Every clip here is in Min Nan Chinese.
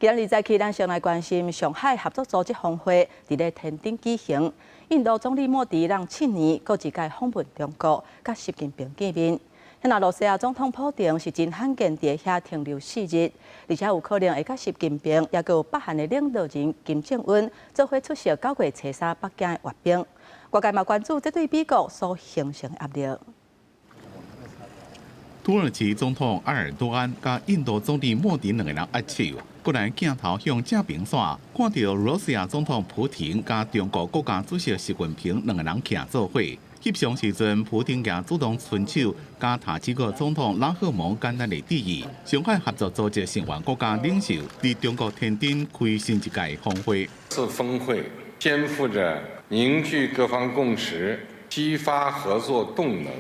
今仔日早起，咱先來關心上海合作組織峰會佇咧天津舉行。印度總理莫迪摃7年，閣一擺訪問中國，佮習近平見面。那羅西亞總統普丁是真罕見佇遐停留4日，而且有可能會佮習近平，抑閣有北韓的領導人金正恩做伙出席9月初3北京的閱兵。外界嘛關注這對美國所形成的壓力。土耳其總統埃爾多安佮印度總理莫迪兩个人握手，過來鏡頭向正邊線，看著羅西亞總統普廷佮中國國家主席習近平兩个人徛做伙。翕相時陣，普丁也主動伸手，佮塔吉克總統拉赫蒙簡單的致意。上海合作組織成員國家領袖佇中國天津開新一屆峰會。次峰會肩負着凝聚各方共識、激發合作動能、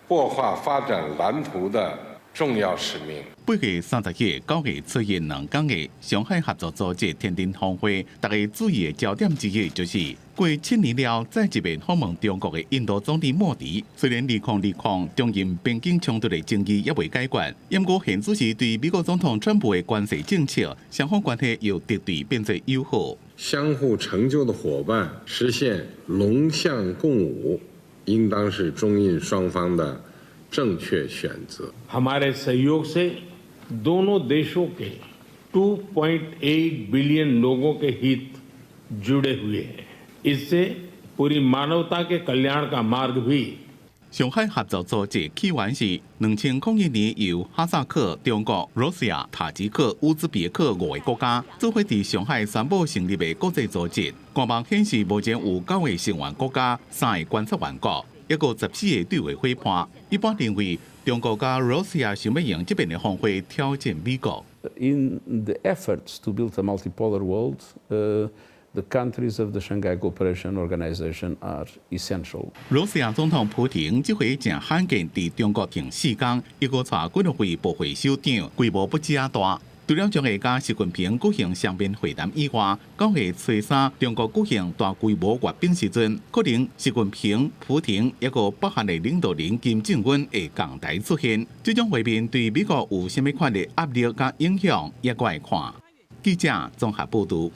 擘畫發展藍圖的重要使命。8月30日、9月初12天的上海合作組織天津峰會，大家注意的焦點之一就是過7年了再一遍訪問中國的印度總理莫迪。雖然2020中印邊境衝突的爭議猶未解決，毋過現此時對美國總統川普的關稅政策，雙方關係由敵對變做友好。相互成就的夥伴，實現龍象共舞，應當是中印雙方的正確選擇。हमारे सहयोग से दोनों देशों के 2.8 बिलियन लोगों के हित जुड़े हुए हैं। इससे पूरी मानवता के कल्याण का मार्ग भी。上海合作組織起源是2001年由哈薩克、中國、羅西亞、塔吉克、烏茲別克五個國家做伙佇上海宣布成立的國際組織。官網顯示，目前有九個成員國家、三个觀察員國，抑閣14個對話夥伴。一般認為，中國佮羅西亞想欲用這擺的峰會挑戰美國。 In the efforts to build a multipolar world, the countries of the Shanghai Cooperation Organization are essential. 羅西亞總統普廷這回誠罕見佇中國停4工，抑閣帶幾若位部會首長，規模不止仔大。除了將會佮習近平舉行雙邊會談以外，9月初3中國舉行大規模閱兵時陣，可能習近平、普廷抑閣北韓的領導人金正恩會仝台出現。這種會面對美國有啥物款的壓力佮影響，猶閣愛看。記者綜合報導。